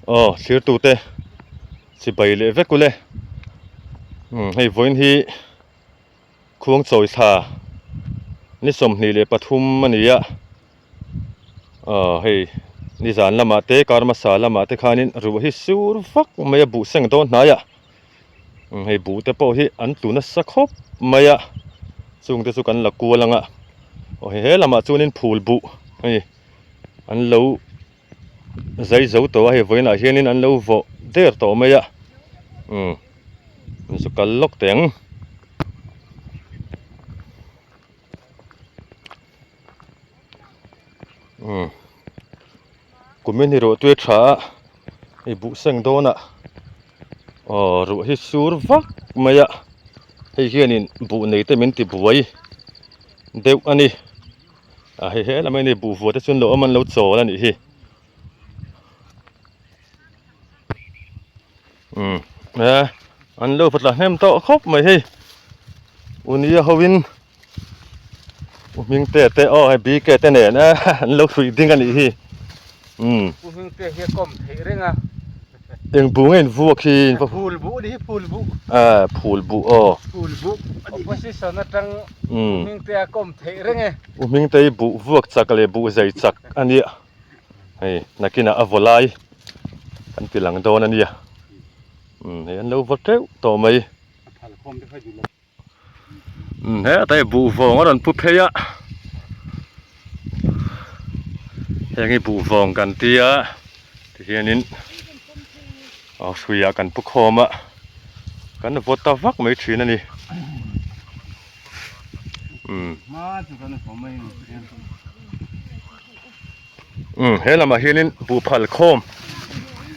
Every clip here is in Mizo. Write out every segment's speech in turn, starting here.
Aw thirtute chibai leh vek ule umm hei vawiin hi khuang chawi thla ni 23 a ni a aw hei nizan lamah te kar hmasa lamah te khanin ruah hi sur vak mai a buh seng dawn hnaiah hei buh te pawh hi an tlu nasa khawp mai a chung te chu kan la kual ang a aw he lamah chuanin phul buh hei an lo zai zo tawh a hei vawiinah hianin an lo vawh der tawh mai a umm chu kal lawk teh ang. Umm kumin hi ruah tui a tha a hei buh seng dawnah aw ruah hi sur vak mai a hei hianin buh nei te min ti buai deuh a ni a hei he lamah hian buh vuah te chu an lo awm a an lo chawl a nih hi. Umm e an lo va tla hnem tawh khawp mai hei unia ho in u hming te te aw hei bk te nen e an lo hruih ding a nih hi umm u hming te hi a kawm theih reng a eng bu nge in vuak hi in va phul buh ni hi phul buh e phul buh aw phul buh opposition atang u hming te a kawm theih reng e u hming te hi buh vuak chak leh buh zai chak a nia. Hei nakinah a vaw lai kan ti lang dawn a nia umm hei an lo vaw teuh tawh mai umm hetah hi buhvawng a rawn pu phei a heng hi buhvawng kan tia tihianin aw hruiah kan pu khawm a kan vaw ta vak mai thin a ni umm. Umm he lamah hianin buhphal khawm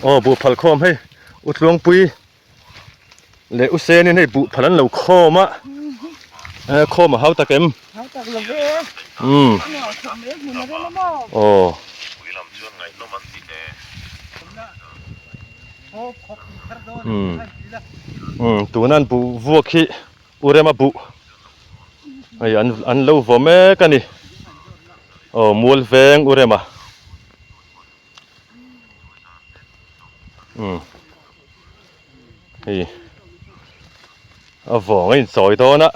aw buhphal khawm hei u tluangpui leh u senin hei buhphal an lo khawm a eh khawm a hau tak em hau tak lo ve umm aw umm umm tuna an buh vuak hi U Rema buh hei an an lo vaw mek a ni aw mual veng U Rema umm hei a vawng a inchawi dawn a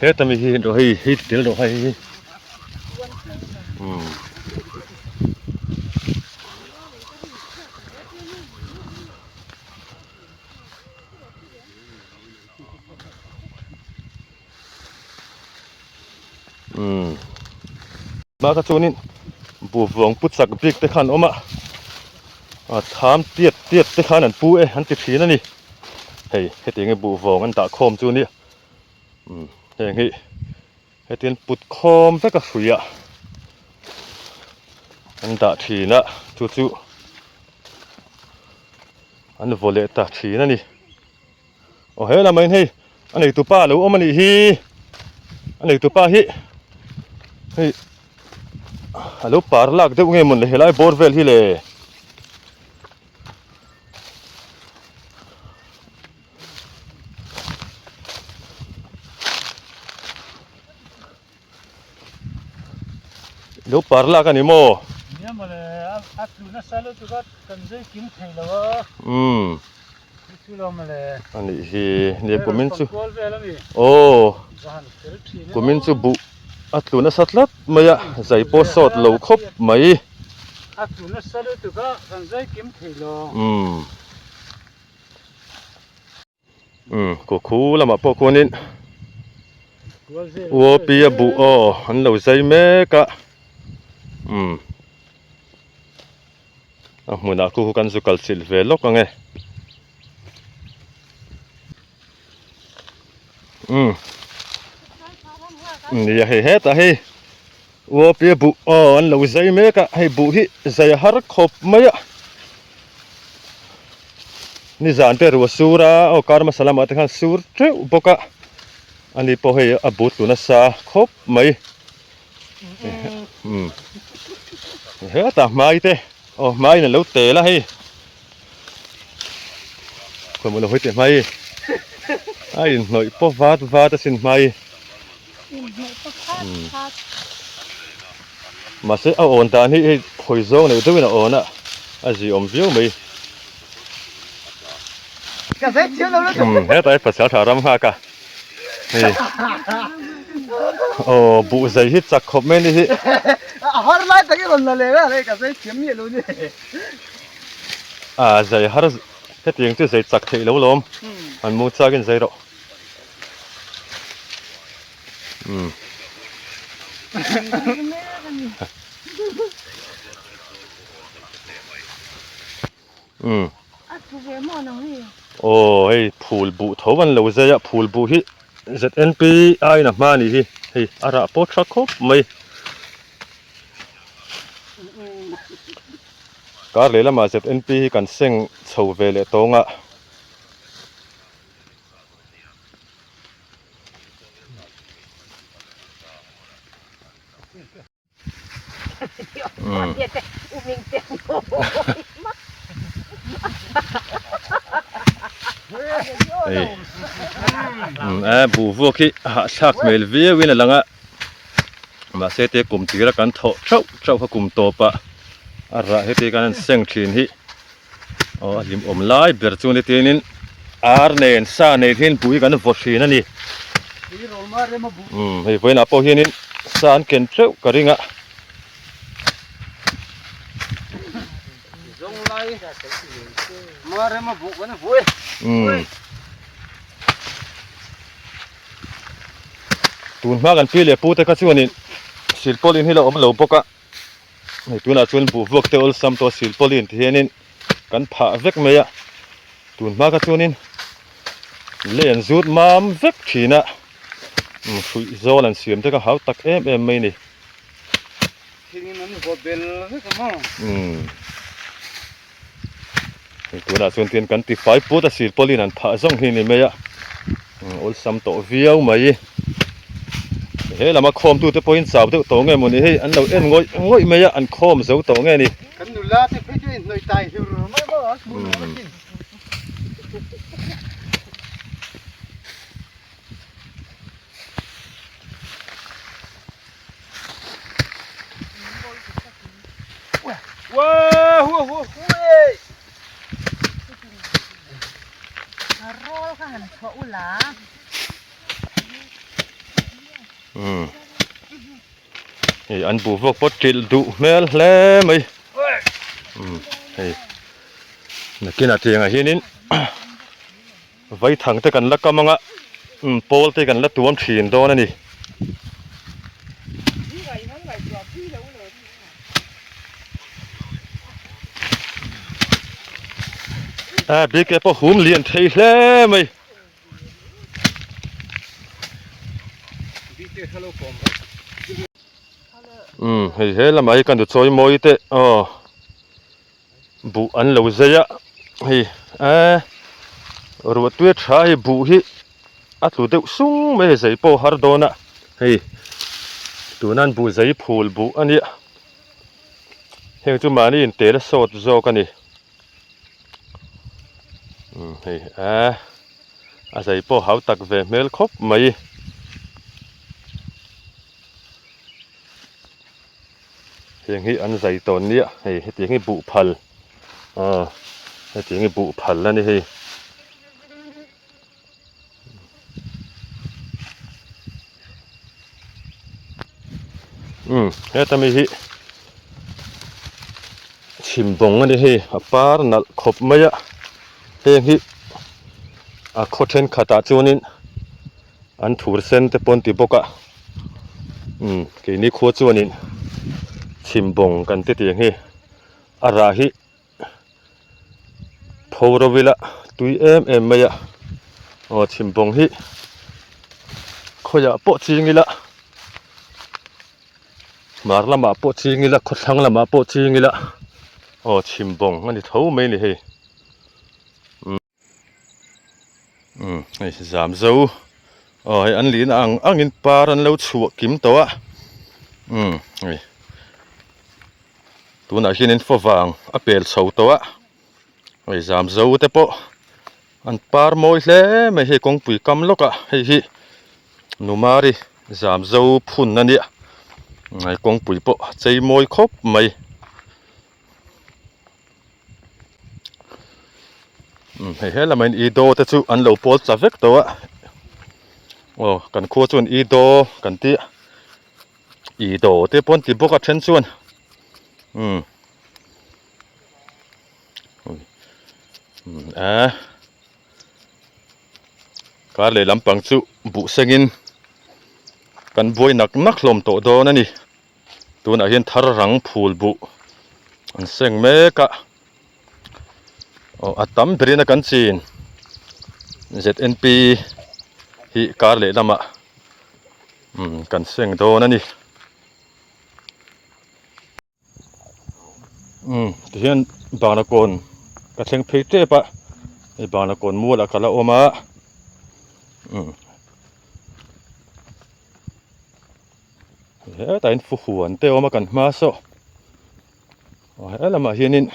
heta mi hi hei hei tel rawh hei hi umm. Umm bakah chuanin buhvuang pu chak bik te khan awm a a thlam tiat tiat te khan an pu e an ti thin a ni hei hetiang hi buhvuang an dah khawm chu nia umm heng hi hetiang put khawm vek a hruiah an dah thin a chu chu an vaw leh ta thin a ni. Aw he lamah hian hei a neitu pa a lo awm a nih hi a neitu pa hi hei a lo par lak deuh nge mawn le helai bawr vel hi le lo par lak a ni maw? Nia mawle a tlu nasa lutuk a kan zai kim thei lo a. Umm. Chu lo mawle. A nih hi nia kumin chu. Kual vel a mi. Aw. Vahan fel thin e. Kumin chu buh a tlu nasa tlat mai a zai pawh sawt lo khawp mai. A tlu nasa lutuk a kan zai kim thei lo. Umm. Umm khu khu lamah pawh khuanin uapi a buh aw an lo zai mek a umm a hmunah khu khu kan zu kal chilh ve lawk ang e umm nia hei hetah hei uapi a buh aw an lo zai mek a hei buh hi zai a har khawp mai a. Nizan te ruah sur a aw kar hmasa lamah te khan sur teuh bawk a ani pawh hei a but tlu nasa khawp mai umm hetah hmai te aw hmai in a lo tel a hei khawi maw lo hawi teh hmai a inhnawih pawh vat vat asin hmai. Mahse a awn dan hi hei hawi zawng neuh deuhin a awn a, a ziawm viau mai. Hetah hi pasal tha ram nghak a, hei aw buh zai hi chak khawp mai a ni hi. A har lai tak i rawn la leh a, hei ka zai thiam miah lo ni. A zai har hetiang chu zai chak theih lo lawm, an mu chak in zai rawh. Umm. Umm. Aw hei phul buh tho an lo zai a phul buh hi ZNP aiin a hma a nih hi hei a rah pawh tha khawp mai. Kar lehlamah ZNP hi kan seng chho ve leh tawng a. A buh vuak hi hahthlak hmel viau in a lang a mahse te kum tira kan thawh theuh theuh kha kum tawp ah a rah heti khan an seng thin hi. Aw a hlimawm lai ber chu ni tin ar nen sa nei hian pui kan vaw thin a ni. Umm hei vawiinah pawh hianin sa an ken teuh ka ring a. Umm tun hma kan pi leh pu te kha chuanin silpawlin hi la awm lo bawk a. Hei tunah chuan buh vuak te awlsam tawh silpawlin ti hianin kan phah vek mai a tun hma kha chuanin lei an zut mam vek thin a hruih zawl an siam te kha hau tak em em mai a ni. Thingin an vaw bel vek a maw? Umm hei tunah chuan tian kan ti fai put a silpawlin an phah zawng hi a ni mai a awlsam tawh viau mai. He lama khawmtute pawhin chau deuh tawh nge mawni hei an lo en ngawih ngawih mai a an khawm zo tawh nge ni. Kan nula te phei chu a inhnawih tai hlur mai maw a hmuh nuam asin. Hei an buh vawk pawh trilh duh hmel hle mai hei nakinah tiangah hianin vaithang te kan la kam anga pawl te kan la tuam thin dawn a ni. A bike pawh hum lian thei hle mai. Umm hei he lamah hi kan duchawi mawi te aw buh an lo zai a hei eee ruah tui a tha hei buh hi a tlu deuh sung mai a zai pawh a har dawn a hei tuna an buh zai phul buh a nia heng chu mahni intel a sawt zawk a ni. Umm hei a a zai pawh hau tak ve hmel khawp mai. Heng hi an zai tawn nia hei hetiang hi buh phal aw hetiang hi buh phal a ni hei. Umm heta mi hi chhimbawng a ni hei a par nalh khawp mai a heng hi a khaw thenkhatah chuanin an thur sen te pawh an ti bawk a umm keini khua chuanin chhimbawng kan ti tih ang hi a rah hi. Pho ro ila tui em em mai a aw chhimbawng hi khawiah pawh ching ila hmar lamah pawh ching ila khawthlang lamah pawh ching ila aw chhimbawng a ni tho mai a ni hei. Umm hei zam zo aw hei an lihna ang angin par an lo chhuah kim tawh a umm hei tunah hianin favang a pel chho tawh a hei zam zo te pawh an par mawi hle mai hei kawngpui kam lawk ah hei hi Numari. Zamzo phun a nia hei kawngpui pawh a chei mawi khawp mai. Hei he lamah hian ido te chu an lo pawl tla vek tawh a aw kan khua chuan ido kan tih a ido te pawh an ti bawk a then chuan umm a kar leh lampang chu buh sengin kan buai nak nak hlawm tawh dawn a ni. Tunah hian thar rang phul buh an seng mek a aw a tam berin a kan chin Z_N_P hi kar leh lamah umm kan seng dawn a ni umm tihian bana kawn ka thleng phei tep a hei bana kawn mualah ka la awm a umm. Hetah hian fuhuan te a awm a kan hma saw aw he lamah hianin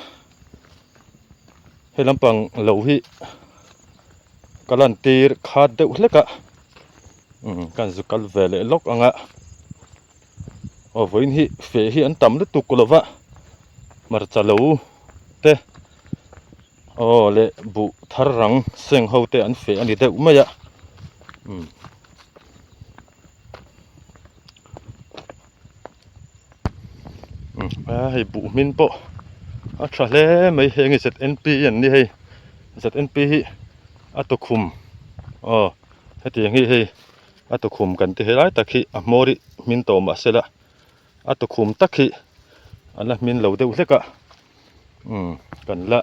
he lampang lo hi ka lan tir khat deuh hlek a umm ka han zu kal ve leh lawk ang a aw vawiin hi feh hi an tam lutuk lo va hmarcha lo te aw leh buh thar rang seng ho te an feh a ni deuh mai a umm. A hei buh hmin pawh a tha hle mai heng hi Z_N_P an ni hei Z_N_P hi a tukhum aw hetiang hi hei a tukhum kan ti helai tak hi a hmawr hi hmin tawh mahse la a tukhum tak hi a la hmin lo deuh hlek a umm kan la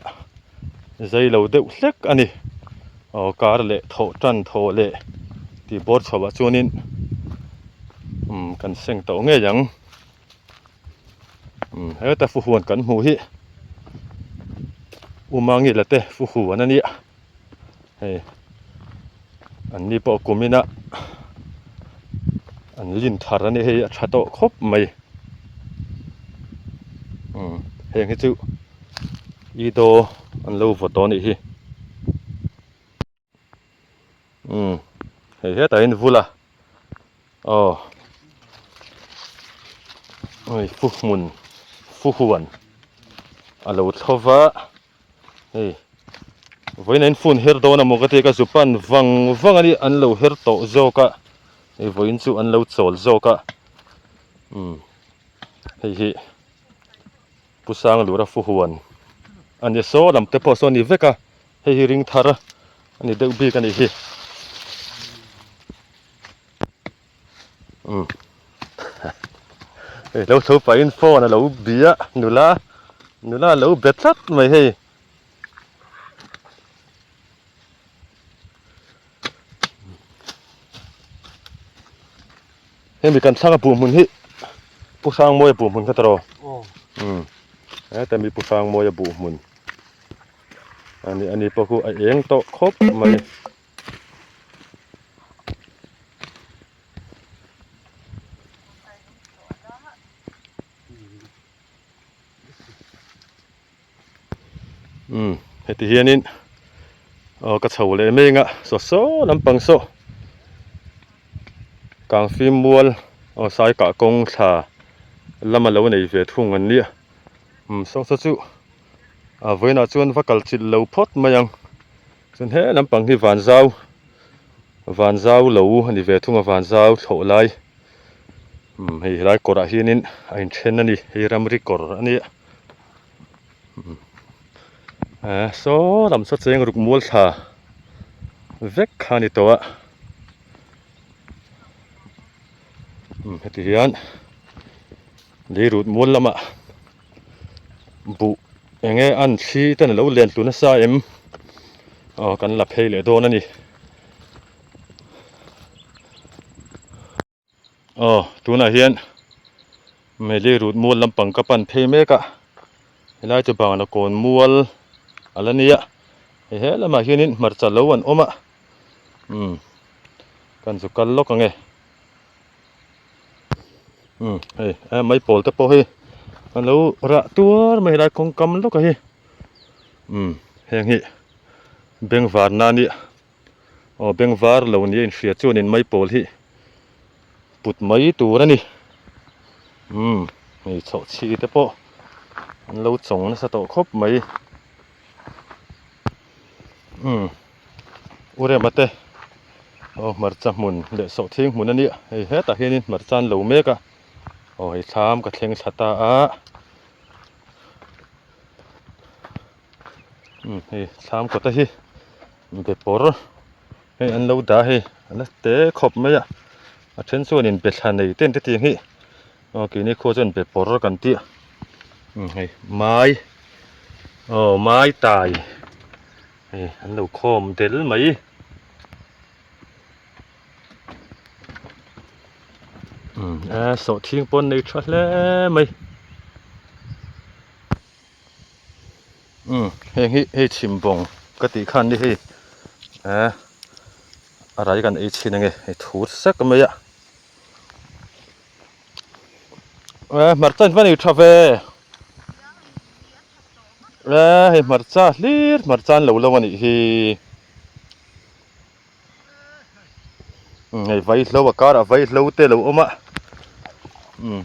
zai lo deuh hlek a ni aw kar leh thawh tan thawh leh tih bawr chho ah chuanin umm kan seng tawh ngei ang umm heta fuhuan kan hmuh hi umangila te fuhuan a nia hei an ni pawh kum ina an lin thar a ni hei a tha tawh khawp mai umm heng hi chu ido an lo vaw tawh a nih hi umm hei hetah hian vula aw hei fu hmun fu huan a lo thlo va. Hei vawiin an phone her dawn amaw ka ti ka zu pan vang vang a ni an lo her tawh zawk a hei vawiin chu an lo chawl zawk a umm hei hi Pu Sanglura Fuhuan a ni saw lam te pawh saw a ni vek a hei hi ring thar a ni deuh bik a nih hi umm hei lo tho pahin phone a lo bia nula nula a lo be tlat mai hei hemi kan thlanga buh hmun hi Pu Hrangmawia buh hmun kha tawh umm heta mi Pu Hrangmawia buh hmun ani ani pawh khu a eng tawh khawp mai. Umm heti hianin aw ka chho leh mek a saw saw lampang saw kangfim mual aw sai kah kawng thla lama lo nei ve thung an nia umm saw saw chu a vawiinah chuan va kal chilh lo phawt mai ang. Chuan he lampang hi vanzau vanzau lo a ni ve thung a vanzau thlawh lai umm hei helai kawrah hianin a inthen a ni hei ramri kawr a nia umm ah saw lam saw cheng ruk mual thla vek kha a ni tawh a umm heti hian leirut mual lamah buh eng nge an thli ten alo len tlu nasa em aw kan la phei leh dawn a ni aw tunah hian mei rut mual lampang ka pan phei mek a helai chu bangla kawn mual a la nia hei he lamah hianin hmarcha lo an awm a umm kan zu kal lawk ang e. Umm hei a mai pawl te pawh hi a lo rah tuar mai helai kawng kam lawk a hi umm heng hi bengvar na ania aw bengvar lo nia inhria chuanin mai pawl hi put mai tur a ni umm hei chhawhchhi te pawh an lo chawng nasa tawh khawp mai umm u rema te aw hmarcha hmun leh sawhthing hmun a nia hei hetah hianin hmarcha an lo mek a aw hei thlam ka thleng thla ta a umm hei thlam kawta hi be pawr hei an lo dah hei a la te khawp mai a a then chuanin be thla nei te an ti tih ang hi aw keini khua chuan be pawr kan tih a umm hei mai aw mai tai hei an lo khawm del mai. Umm a sawhthing pawh an nei tha hle mai umm heng hi hei chhimbawng ka tih khan ni hei ah a rai kan ei chhin ange hei thur sek mai a eh hmarcha in va nei tha ve eh hei hmarcha hlir hmarcha an lo lo a nih hi. Hei vaihlo a karah vaihlo te a lo awm a umm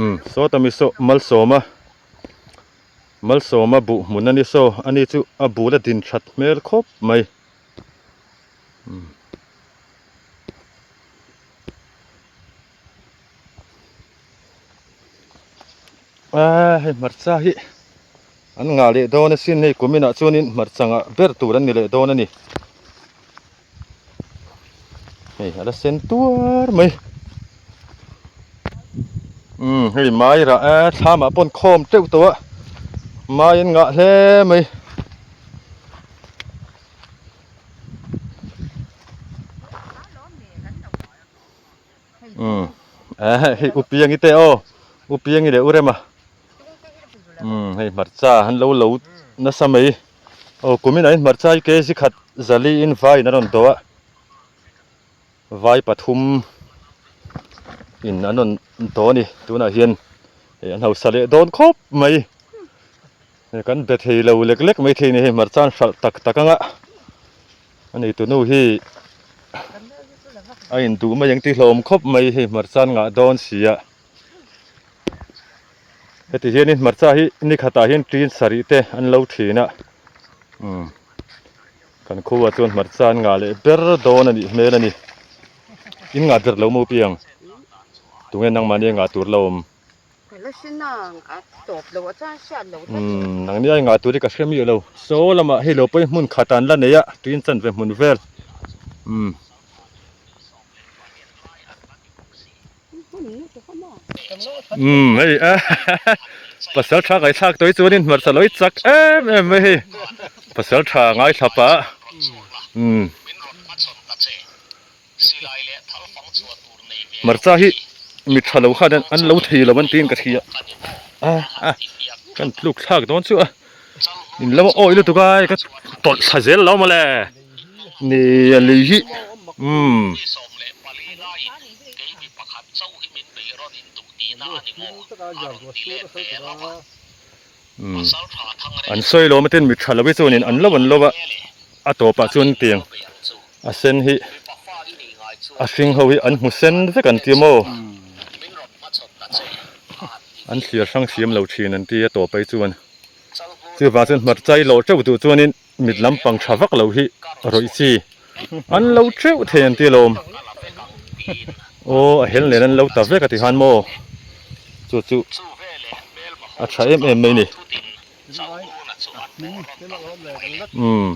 umm sawta mi saw malsawma malsawma buh hmun a ni saw ani chu a bul a din that hmel khawp mai umm. Aaa hei hmarcha hi an ngah leh dawn asin hei kuminah chuanin hmarcha ngah ber tur an ni leh dawn a ni hei a la sen tuar mai umm hei mai rah a thlamah pawn khawm teuh tawh a mai an ngah hle mai. Umm eh hei u Piangi te aw u Piangi leh u Rema umm hei hmarcha an lo lo nasa mai aw kumin ah hian hmarcha hi kg khat zali in vai in a rawn dawh a vai pathum in an rawn dawh a ni tunah hian hei an hausa leh dawn khawp mai hei kan be thei lo lek lek mai thei a ni hei hmarcha an hralh tak tak ang a. A nei tunu hi a induh mai ang tih hlawm khawp mai hei hmarcha an ngah dawn si a heti hianin hmarcha hi ni khatah hian ṭin sarih te an lo ṭhin a umm kan khuaah chuan hmarcha an ngah leh ber dawn a nih hmel a ni in ngah ber lo maw piang tunge nangmahni a ngah tur la awm. Umm nangni a ingah tur hi ka hre miah lo saw lamah hei lo pawhin hmun khat an la nei a tuin chan ve hmun vel umm. Umm hei a pasal tha ngaihthlak tawh hi chuanin hmarcha lo i chak em em mai hei pasal tha ngaithla pah umm. Hmarcha hi mi tha lo khan an lo thei lo an tiin ka hria a a kan tluk thlak dawn chu a in lo awi lutuk a ka tawlh thla zel lo mawle ni a lei hi umm. An sawi lo matin mi tha lo hi chuanin an lo an lo a a tawpah chuan tiang a sen hi a hring ho hi an hmu sen vek an ti maw an thlir hrang siam lo thin an ti a tawp ai chuan chuvang chuan hmarcha i lawh teuh duh chuanin mit lampang tha vak lo hi rawih chi an lo teuh thei an ti alawm aw a hel nen an lo ta vek a ti khan maw chu chu a tha em em mai a ni umm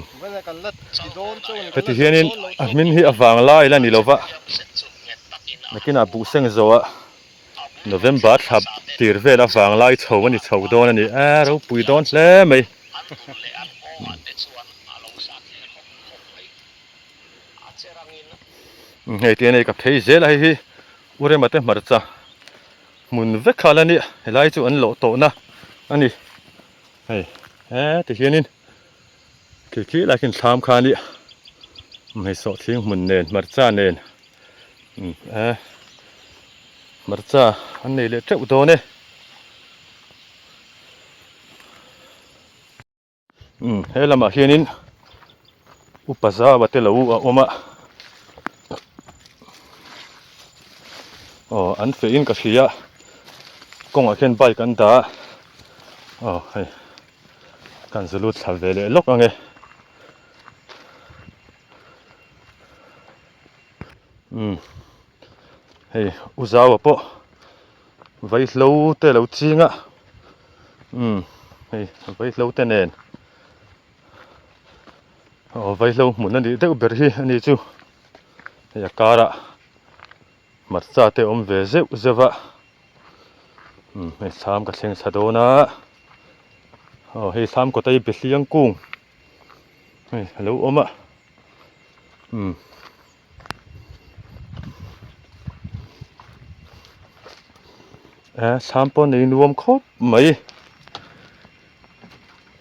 heti hianin a hmin hi a vang lai la ni lova nakinah buh seng zawh a. November thla tir vel avang lai chho a ni chho dawn a ni a ropui dawn hle mai. Hei te nei ka phei zel a hei hi U Rema te hmarcha hmun vek kha la nia helai chu an lawh tawhna a ni hei he ti hianin khi khi lai khian thlam kha a nia hei sawhthing hmun nen hmarcha nen. E hmarcha an nei leh teuh dawn e umm he lamah hianin upa zau a te lo a awm a. Aw an feh in ka hria kawngah khian bike an dah a aw hei kan zu lut thla ve leh lawk ang e umm hei u zau a pawh vaihlo te lo ching a umm hei vaihlo te nen aw vaihlo hmun a nih deuh ber hi a ni chu hei a karah. Hmarcha te awm ve zeuh zeuh a umm hei thlam ka thleng thla dawn a aw hei thlam kawt a hi behliang kung hei a lo awm a umm eh thlam pawh nei nuam khawp mai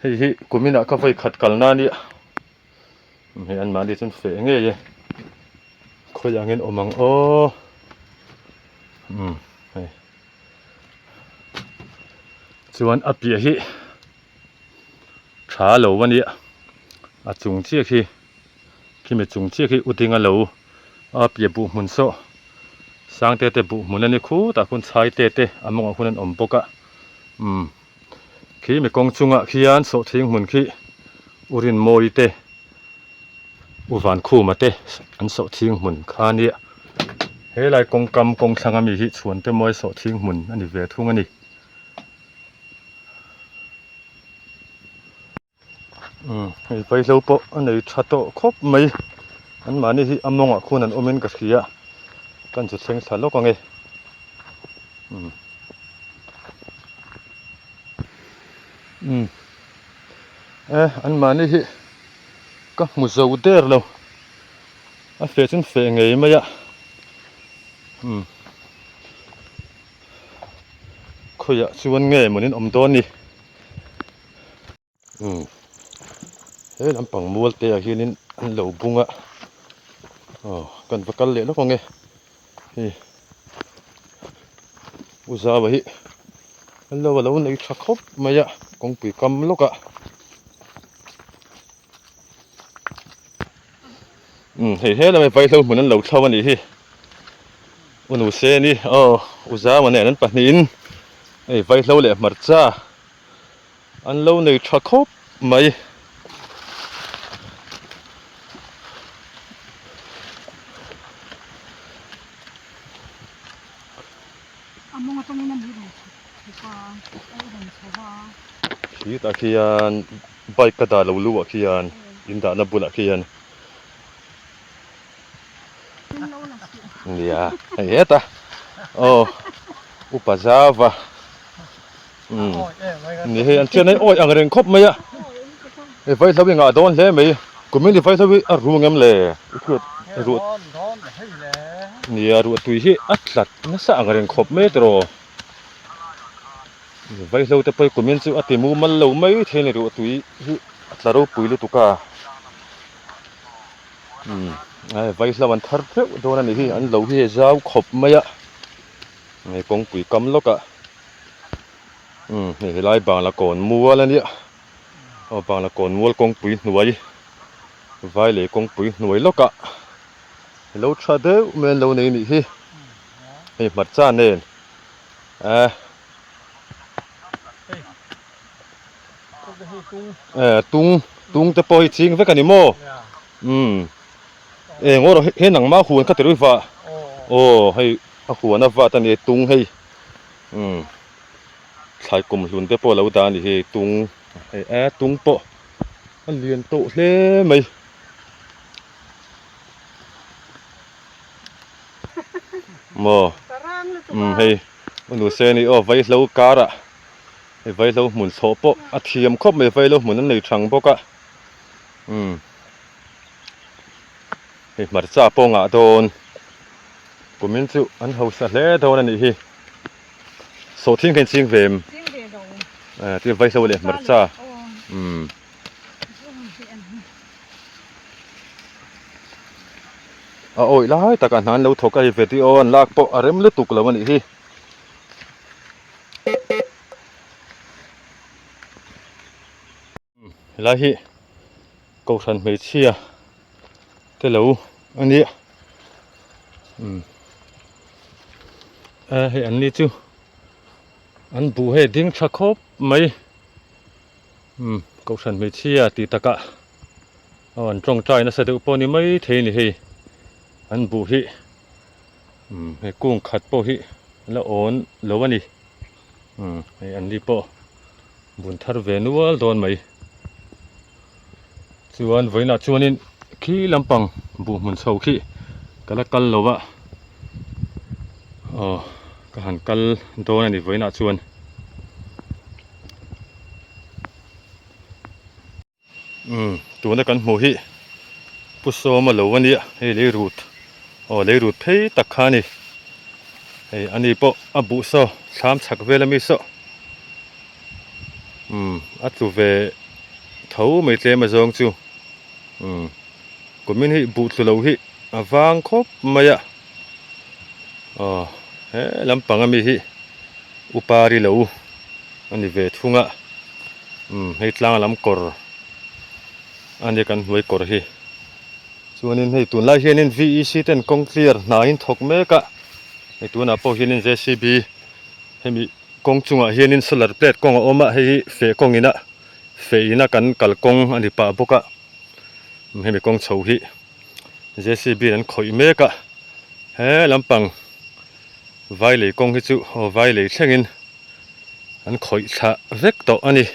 hei hi kuminah ka vawi khat kalna a nia. Hei an mahni chuan feh ngei e khawi angin awm ang aw umm hei chuan a piah hi tha lo a nia a chung chiah khi khimi chung chiah khi u ding a lo a piah buh hmun saw sangte te buh hmun a ni khutah khuan chhai te te a mawngah khuan an awm bawk a umm. Khi mi kawng chungah khian sawhthing hmun khi U Rinmawi te U Vankhuma te an sawhthing hmun kha a nia. He lai kawngkam kawng thlang ami hi chhuan te mawi sawhthing hmun a ni ve thung a ni. Umm hei vaihlo pawh a nei tha tawh khawp mai an mahni hi a mawngah khuan an awmin ka hria kan chu thleng thla lawk ang e umm umm e an mahni hi ka hmu zo der lo a feh chu an feh ngei mai a umm khawiah chuan nge mawni an awm dawn ni. Umm he lampang mual te ah hianin an lo bung a aw kan va kal leh lawk ang e hei u zau hi an lo a lo nei tha khawp mai a kawngpui kam lawk ah umm hei he lamah vaihlo hmun an lo thlo a nih hi u nu seni aw u zau nen an pahnihin hei vaihlo leh hmarcha. An lo nei tha khawp mai. A mawng atangin a ni rawn chhuk chhuk a, a rawn chho va. Khitah khian bike ka dah lo luah khian in dahna bulah khian. Nia hei heta aw upa zauva. Umm ni hei an thian a awi ang reng khawp mai a i vaihlo i ngah dawn hle mai kumin i vaihlo hi a ru ngem le i hriat ruah nia ruah tui hi a tlat nasa ang reng khawp mai tiraw vaihlo te pawh hi kumin chu a ti mumal lo mai thei a ni ruah tui hi a tla ropui lutuk a umm vaihlo an thar teuh dawn a ni hi an lo hi a zau khawp mai a hei kawngpui kam lawk ah. Umm hei helai bangla kawn mual a nia aw bangla kawn mual kawngpui hnuai vai leh kawngpui hnuai lawkah lo tha deuh mai an lo nei nih hi hei hmarcha nen eh eh tung tung te pawh hi ching vek a ni maw umm eng aw he nangmah huan kha ti reuh va aw hei a huan a vat a ni tung hei. Umm thlai kum hlun te pawh a lo dah a ni hi tung hei e tung pawh a lian tawh hle mai. Maw umm hei u nu aw vaihlo karah hei vaihlo hmun thlawh pawh a thiam khawp mai vaihlo hmun an nei thang bawk a umm hei hmarcha pawh ngah dawn. Kumin chu an hausa hle dawn a nih hi. Sawhthing kha in ching ve em? Ching ve lo. Eh, ti vaihlo leh hmarcha. Umm. A awih lai takah hna an lo thawk a hei video an lak pawh a rem lutuk lo a nih hi. Helai hi Kohhran hmeichhia te lo a nia umm. A hei an ni chu an buh hei ding tha khawp mai umm kohhran hmeichhia tih takah aw an tawngtai nasa deuh pawh a ni maithei a ni hei an buh hi umm hei kung khat pawh hi la awn lo a ni umm hei an ni pawh bun thar ve nual dawn mai chuan vawiinah chuanin khi lampang buh hmun chho khi ka la kal lo a aw ka han kal dawn a ni vawiinah chuan. Umm tuna kan hmuh hi Pu Sawma lo a nia hei lei rut aw lei rut phei tak kha a ni hei ani pawh a buh saw thlam chhak vel ami saw umm a tlu ve tho mai tlem a zawng chu umm kumin hi buh tlu lo hi a vang khawp mai a aw he lampang ami hi upa ri lo a ni ve thung a umm hei tlang lam kawr a nia kan hnuai kawr hi chuanin hei tunlai hianin V E C ten kawng clear hna in thawk mek a hei tunah pawh hianin J C B hemi kawng chungah hianin solar plate kawng a awm a hei hi feh kawng ina feh ina kan kal kawng a ni pah bawk a hemi kawng chho hi J C B an khawih mek a he lampang vai lei kawng hi chu aw vai lei thlengin an khawih thla vek tawh a ni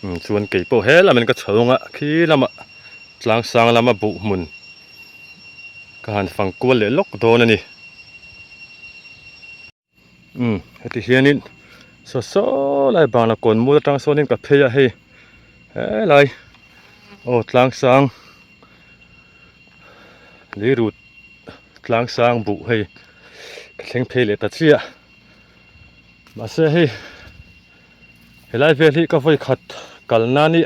umm chuan kei pawh he lamin ka chho ang a khi lamah tlang sang lama buh hmun ka han fang kual leh lawk dawn a ni umm heti hianin saw saw lai bangla kawn mul atang sawnin ka phei a hei helai aw tlang sang lei rut. Tlang sang buh hei ka thleng phei leh ta chiah mahse hei helai vel hi ka vawi khat kal nan i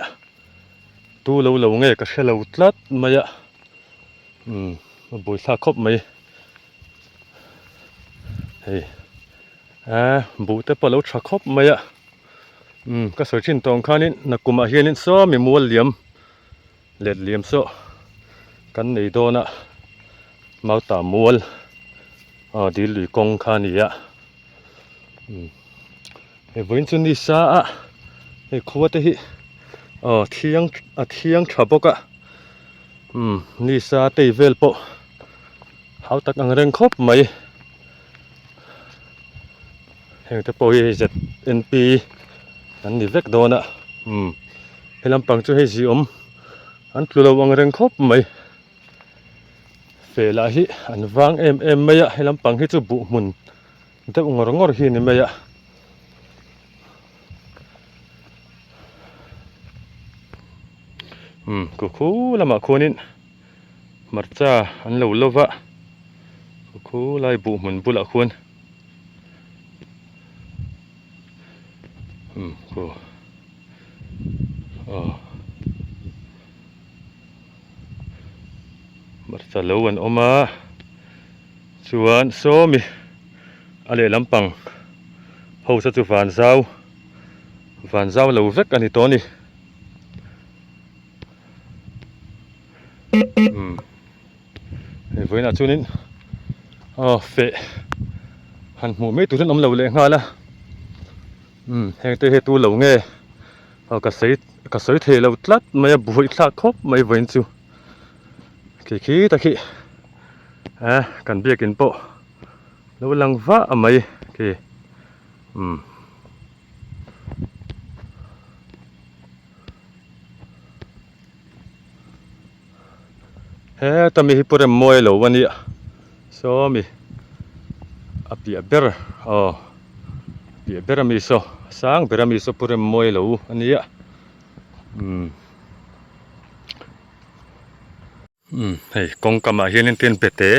tu lo lo nge ka hre lo tlat mai a umm a buaithlak khawp mai hei ah buh te pawh a lo tha khawp mai a umm ka sawi thin tawng khanin nakumah hianin sawmi mual liam. Let liam saw kan nei dawn a mauta mual aw dil lui kawng kha a ni a umm hei vawiin chu ni sa a hei khua te hi aw thiang a thiang tha bawk a umm ni sa tei vel pawh hau tak ang reng khawp mai heng te pawh hi hei z n p an ni vek dawn a umm he lampang chu hei zi awm an tlu lo ang reng khawp mai feh lah hi an vang em em mai a he lampang hi chu buh hmun deuh ngawr ngawr hi a ni mai a. Umm ku khu lamah khuanin hmarcha an lo lo va ku khu lai buh hmun bulah khuan umm ku aw hmarcha lo an awm a chuan sawmi a lehlam pang ho saw chu van zau van zau lo vek a ni tawh a ni. Umm hei vawiinah chuanin aw feh han hmuh mai tur hian awm lo leh nghal a umm heng te hi tu lo nge aw ka sawi ka sawi thei lo tlat mai a buai thlak khawp mai vawiin chu khi khi ta khi eh kan biakin pawh lo lang vah mai khi umm. Heta mi hi pu rem mawi lo a nia saw mi a piah ber aw a piah ber ami saw a sang ber ami saw pu rem mawi lo a nia umm umm hei kawngka mah hianin tin bete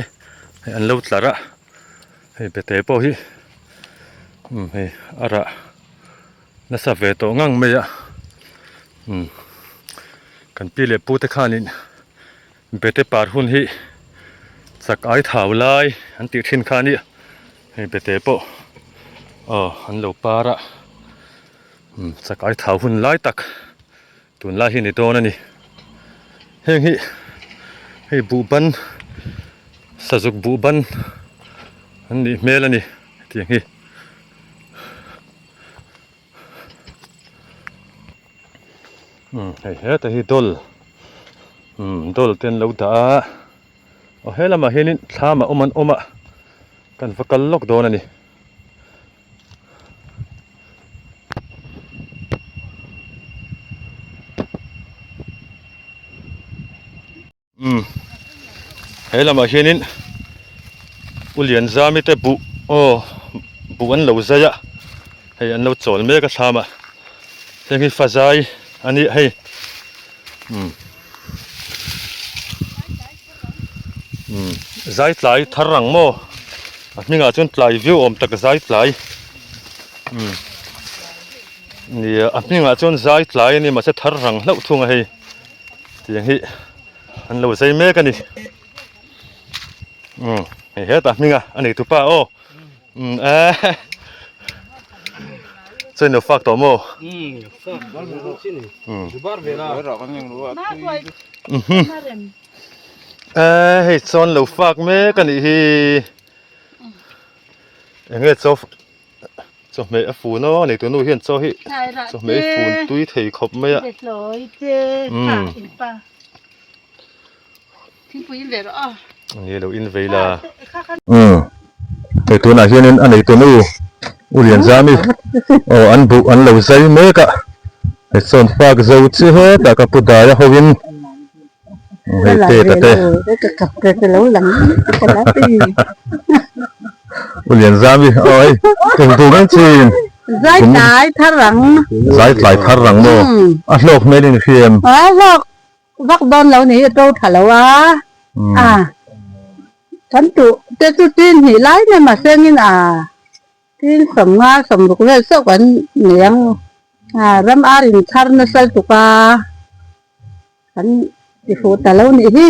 hei an lo tlar a hei bete pawh hi umm hei a rah nasa ve tawh ngang mai a umm kan pi leh pu te khanin bete par hun hi chak ai thau lai an tih thin kha a nia hei bete pawh aw an lo par a umm chak ai thau hun lai tak. Tunlai hi ni dawn a ni. Heng hi hei buhban sazuk buhban An nih hmel a ni hetiang hi. Umm hei heta hi dawl umm dawl te an lo dah a aw he lamah hianin thlam a awm an awm a kan va kal lawk dawn a ni. Umm he lamah hianin u Lianzami te buh aw buh an lo zai a hei an lo chawl mek a thlam ah heng hi fa zai a nih hei umm umm zai tlai thar ang maw a hmingah chuan tlai viau awm tak zai tlai umm nia a hmingah chuan zai tlai a ni mahse thar rang hlauh thung a hei. Tiang hi an lo zai mek a ni umm hei hetah hming a a nei tupa aw umm eh chuan ilo fak tawh maw umm eh hei chuan lo fak mek a nih hi enge chaw Chawhmeh a fun a, neitu nu hian chaw hi chawhmeh hi fun tui thei khawp mai a. Ni lo in vei la. Umm hei tunah hianin a neitu nu U Lianzami aw an buh an lo zai mek a, hei chuan fak zo chi hetah ka pu dai a hoin hei te ta te. U Lianzami aw hei eng tur ang chin. Zai tlai thar ang. Zai tlai thar ang maw? A hlawk hmel in hriam. A hlawk vak dawn lo ni a to tha lo a. A kan tuh te chu tin hnih lai nen mahsengin a tin 50 60 vel chauh kan nei ang. A ram ar in thar nasa lutuk a. Kan ti fuh ta lo nih hi.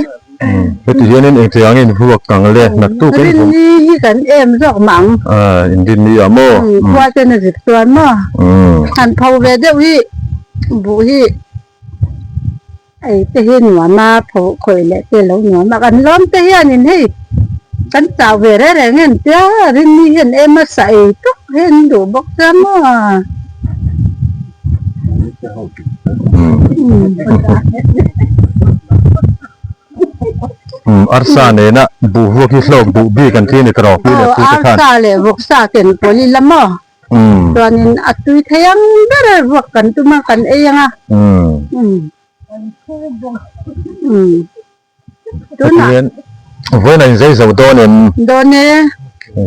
Heti hianin engti ang in vuak ang le naktuk in Rin ni hi kan em zawk mah ang. Ah in rin ni ah maw. Khua ten a zip chuan maw. Han pho ve deuh hi buh hi ei te hi nuam a pho khawih leh te lo nuam a kan lawm te hianin hei kan chau ve reng reng em tia rin ni hian em a sa ei tawk hian duh bawk sia maw. Arsa nena buh vuak hi hlawk duh bik an ti a ni ka rawh pi leh pu te khan. Arsa leh vawksa ken pawl ila maw? Chuanin a tui thei ang ber a vuak kan tum a kan ei ang a. Tunah. Pathian vawiin a inzei zo dawn em? Dawn e.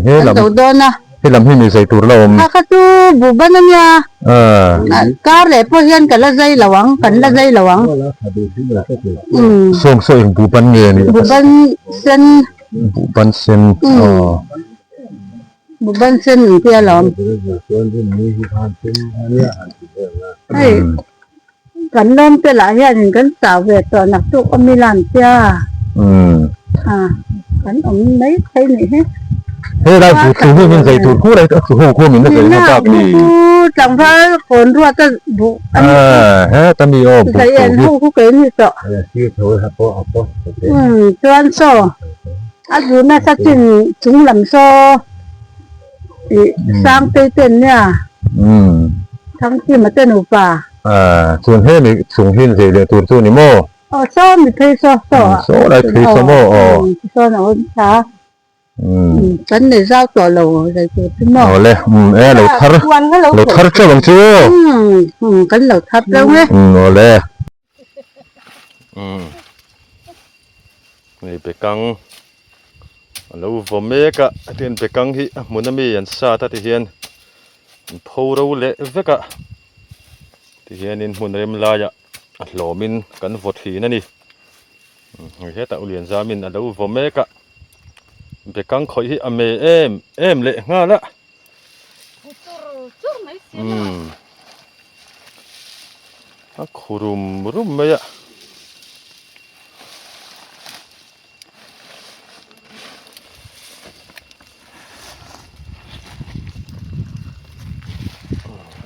He lam. Zo dawn a. He lam hi mi zei tur la awm. Kha kha chu buh ban a nia. Kar leh pawh hian ka la zai lo ang, kan la zai lo ang. Sawng saw eng buh ban nge ni? Buh ban sen. Buh ban sen. Buh ban sen ang tia lawm. Hei. Kan lawm te lah hianin kan chau ve tawh naktuk awm ila an tia a kan awm mai thei nih hi. He lai buh chu hi min zei tur kur a chu ho khuam in a zei hma bak ni. Buh chu tlangval kawn ruat a buh a ni. He ta mi aw buh Zei en ho khu kei ni tawh. Chuan saw a zu nasa chin chung lam saw Ih Sangtei te an nia. Thangkima te nupa. Ah chuan he mi chung hi zei leh tur chu ni maw? Aw saw mi phei saw saw ah. Saw lai phei saw maw aw. Saw na awm tha. Kan nei zau tawh lo zei tur chu maw? Aw le e lo thar lo thar teuh ang chu aw. Kan lo thar teuh nge. Aw le. Hei bekang a lo vaw mek a hetiang bekang hi a hmun ami an sat a tihian an pho ro leh vek a tihianin hmun rem laiah a hlawmin kan vaw thin a ni hei hetah u Lianzamin a lo vaw mek a bekang khawih hi a me em em leh nghal a. Umm a khu rum rum mai a.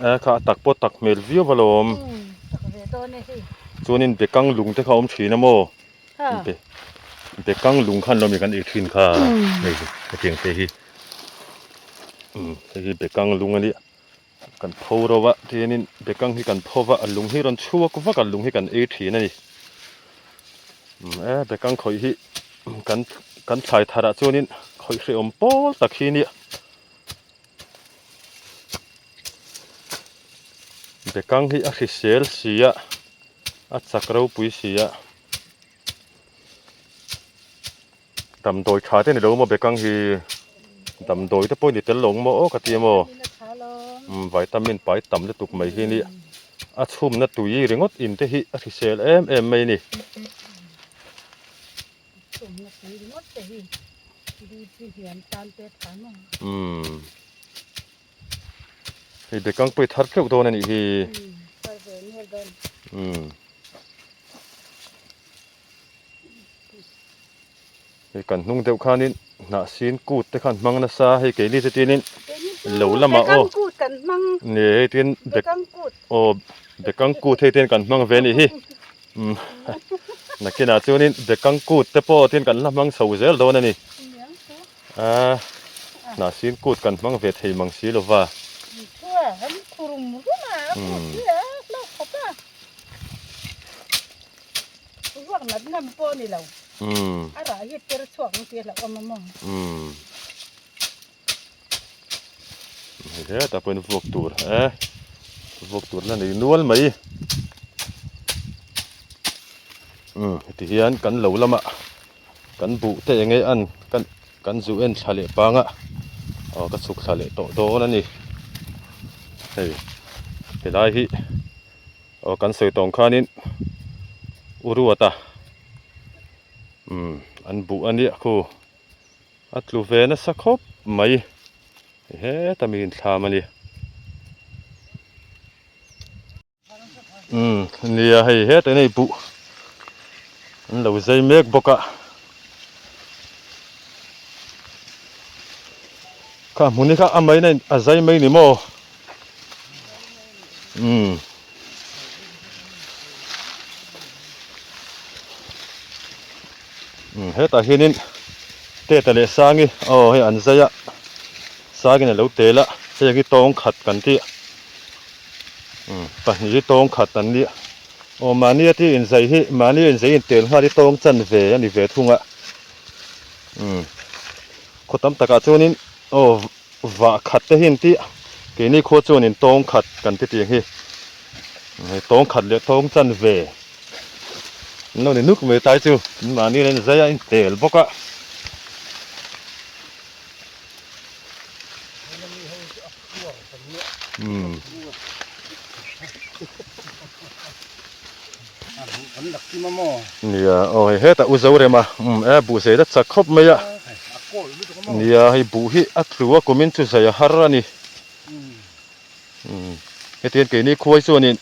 A kha a tak pawh tak hmel viau alawm chuanin bekang lung te kha a awm thin a maw. Be bekang lung khan lo mi kan ei thin kha hei hetiang te hi. Umm hei hi bekang lung a nia kan pho ro a tihianin bekang hi kan pho va a lung hi rawn chhuak vak a lung hi kan ei thin a ni umm e bekang khawih hi kan kan thlai thar ah chuanin khawih hrehawm pawl tak hi a nia bekang hi a hrisel si a a chak ropui si a. Damdawi tha te ni lo maw bekang hi damdawi te pawh ni tel lo ang maw aw ka ti a maw umm vitamin pai tam lutuk mai hi ni a chhumna tui ringawt in te hi a hrisel em em mai a ni. Umm hei bekang pawh i thar teuh dawn a nih hi umm. Hei kan hnung deuh khanin hnah sin kut te khan hmang nasa hei keini chu tinin lo lamah aw ni hei tin aw bekang kut hei ten kan hmang ve anih hi umm nakinah chuanin bekang kut te pawh tin kan la hmang chho zel dawn a ni a hnah sin kut kan hmang ve thei mang si lova. Ruak nat ngam pawh a ni lo. A rah hi per chhuak ang tih a hlauhawm a maw? Hei hetah pawhin vuak tur e vuak tur la nei nual mai. Umm heti hian kan lo lamah kan buh te eng nge an kan kan zu en thla leh pang a aw ka chhuk thla leh tawh dawn a ni. Hei helai hi. Aw kan sawi tawng khanin u ruata umm an buh a nia khu a tlu ve nasa khawp mai heta mi inthlam a ni umm nia hei heta in hei buh an lo zai mek bawk a kha hmun hi kha a mai na a zai mai ni maw. Umm. Umm hetah hianin Teta leh Sangi aw hei an zai a Sangin a lo tel a heng hi tawng khat kan tih umm pahnih hi tawng khat an nia aw mahni a tih inzai hi mahni a inzai intel nghal hi tawng chan ve a ni ve thung a umm khaw tam takah chuanin aw. Vah khat te hi an ti a, keini khua chuanin tawng khat kan ti tih ang hi. Hei tawng khat leh tawng chan ve an lo ni nuk mai tlai chu mahni in zai a intel bawk a. Umm. Nia aw hei hetah u Zorema umm e buh zai la chak khawp mai a nia hei buh hi a tlu a kumin chu zai a har a ni umm hetiang keini khuai chuanin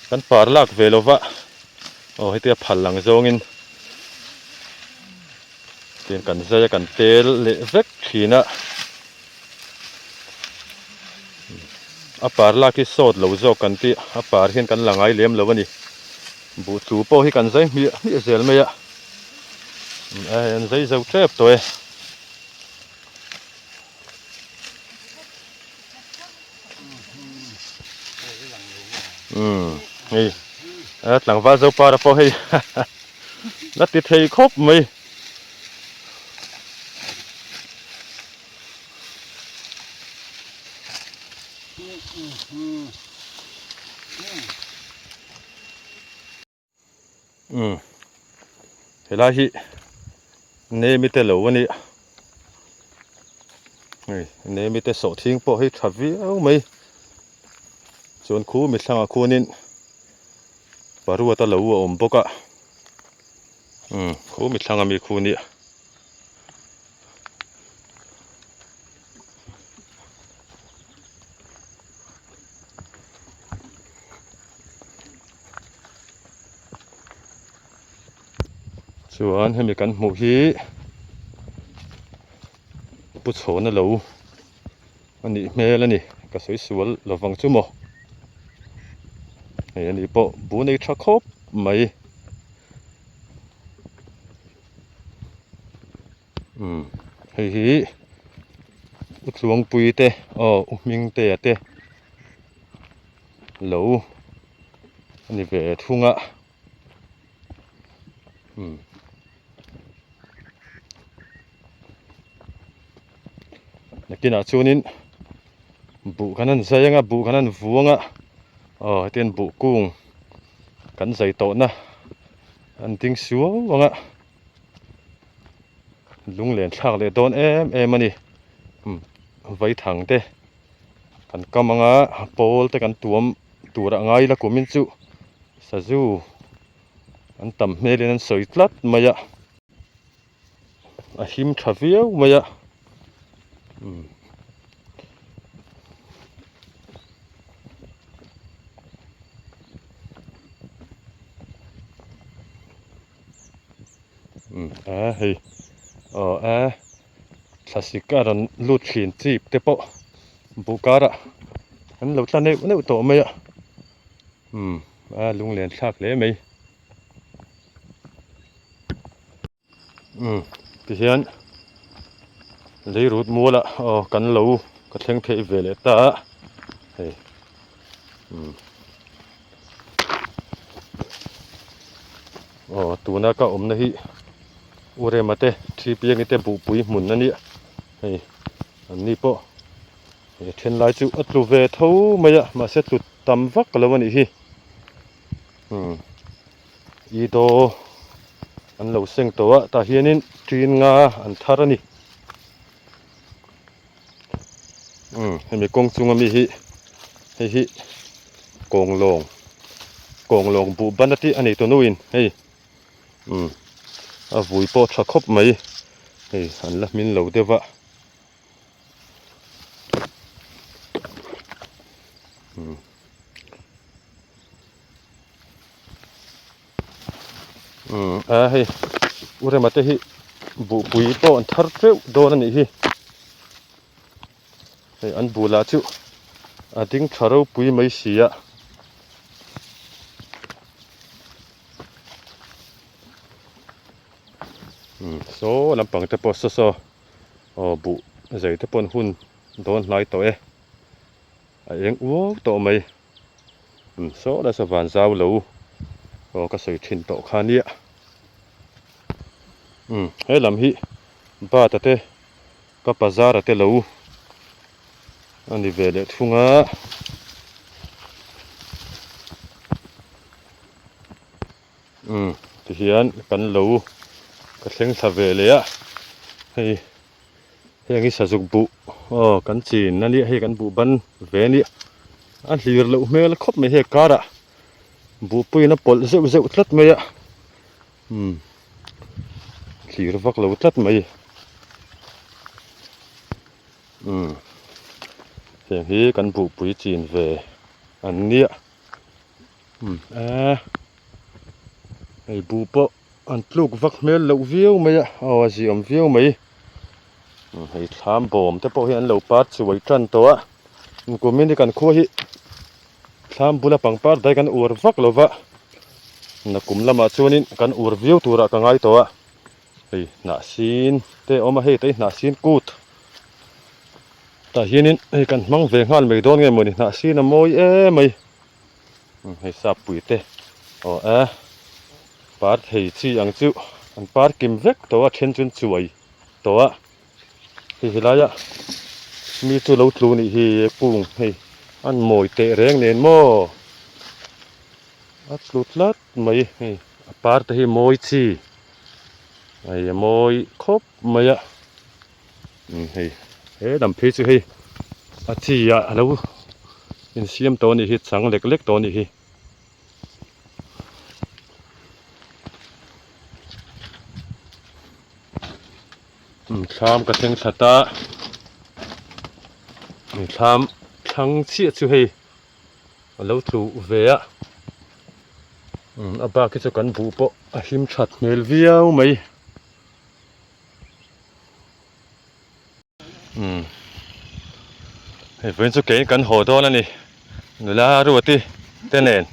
kan par lak ve lo va aw hetia phal ang zawngin tiang kan zai a kan tel leh vek thin a. A par lak hi sawt lo zawk kan tih a par hian kan la ngai lem lo a ni buh tlu pawh hi kan zai hmiah hmiah zel mai a hei an zai zo tep tawh e. Umm hei a tlangval zo para pawh hei la ti thei khawp mai. Umm helai hi nemi te lo a ni hei nemi te sawhthing pawh hi tha viau mai chuan khu mithlangah khuanin paruata lo a awm bawk a umm khu mithlanga mi khu nia. Chuan hemi kan hmuh hi pu chhawna lo a nih hmel a ni ka sawi sual lovang chu maw hei ani pawh bu nei tha khawp mai. Umm hei hi U Tluangpui te aw U Hmingtea te lo a ni ve thung a umm nakinah chuanin buh kan han zai anga buh kan han vuang a aw hetiang buh kung kan zai tawhna an ding suau ang a. Lunglen thlak leh dawn em em a ni vaithang te kan kam anga pawl te kan tuam tur a ngai la kumin chu sazu an tam hmel in an sawi tlat mai a a him tha viau mai a. Umm a hei aw a thlasik a rawn lut thin chip te pawh buh karah an lo tla neuh neuh tawh mai a umm a lunglen thlak hle mai umm tihian leirut mualah aw kan lo ka thleng theih ve leh ta a hei umm. Aw tuna ka awmna hi U Rema te thi piangi te buhpui hmun a nia hei an ni pawh he then lai chu a tlu ve tho mai a mahse tlu tam vak lo a nih hi umm i daw an lo seng tawh a tah hianin ṭin nga an thar a ni umm hemi kawng chunga mi hi hei hi kawnglawng kawnglawng buh ban a tih a nei tawh nuin hei umm a vui pawh tha khawp mai hei an la hmin lo deuh a umm. Umm a hei u Rema te hi buhpui pawh an thar teuh dawn a nih hi hei an bulah chu a ding tha ropui mai si a. Umm saw lampang te pawh saw saw aw buh zei te pawh an hun dawn hnai tawh e a eng uau tawh mai. Umm saw nasa van zau lo aw ka sawi thin tawh kha nia umm he lam hi bata te ka pazara te lo a ni ve leh thung a umm tihian kan lo ka thleng thla ve leh a hei. Heng hi sazuk buh aw kan chin a nia hei kan buh ban ve a nia a hlir loh hmel khawp mai hei karah buh puiin a pawlh zeuh zeuh tlat mai a umm hlir vak lo tlat mai umm heng hi kan buhpui chin ve an nia umm a hei buh pawh. An tluk vak hmel loh viau mai a, aw a ziawm viau mai. Hei thlam bawm te pawh hi an lo par chuai tan tawh a, kumin hi kan khua hi thlam bula pangpar dai kan uar vak lo va, nakum lamah chuanin kan uar viau turah ka ngai tawh a, hei hnah sin te a awm a, hei te hi hnah sin kut tah hianin hei kan hmang ve nghal mai dawn nge mawni hnah sin a mawi em mai. Hei sappui te aw e par thei chi ang chu an par kim vek tawh a then chu an chuai tawh a hei helaia mi chu lo tlu nih hi kung hei an mawi teh reng nen maw a tlu tlat mai hei a par te hi mawi chi hei a mawi khawp mai a hei he lam phei chu hei a chi ah a lo insiam tawh a nih hi chang lek lek tawh a nih hi. Thlam ka thleng thla ta thlam thlang chiah chu hei a lo tlu ve a a bak hi chu kan buh pawh a hlim that hmel viau mai. Umm hei vawiin chu keiin kan haw dawn a ni nula Ruati te nen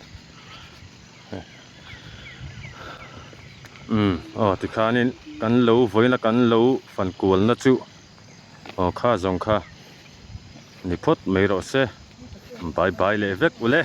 umm aw tikhanin kan lo vawiin a kan lo fan kualna chu aw kha zawng kha. Ni phawt mai rawh se. Bye bye leh vek ule.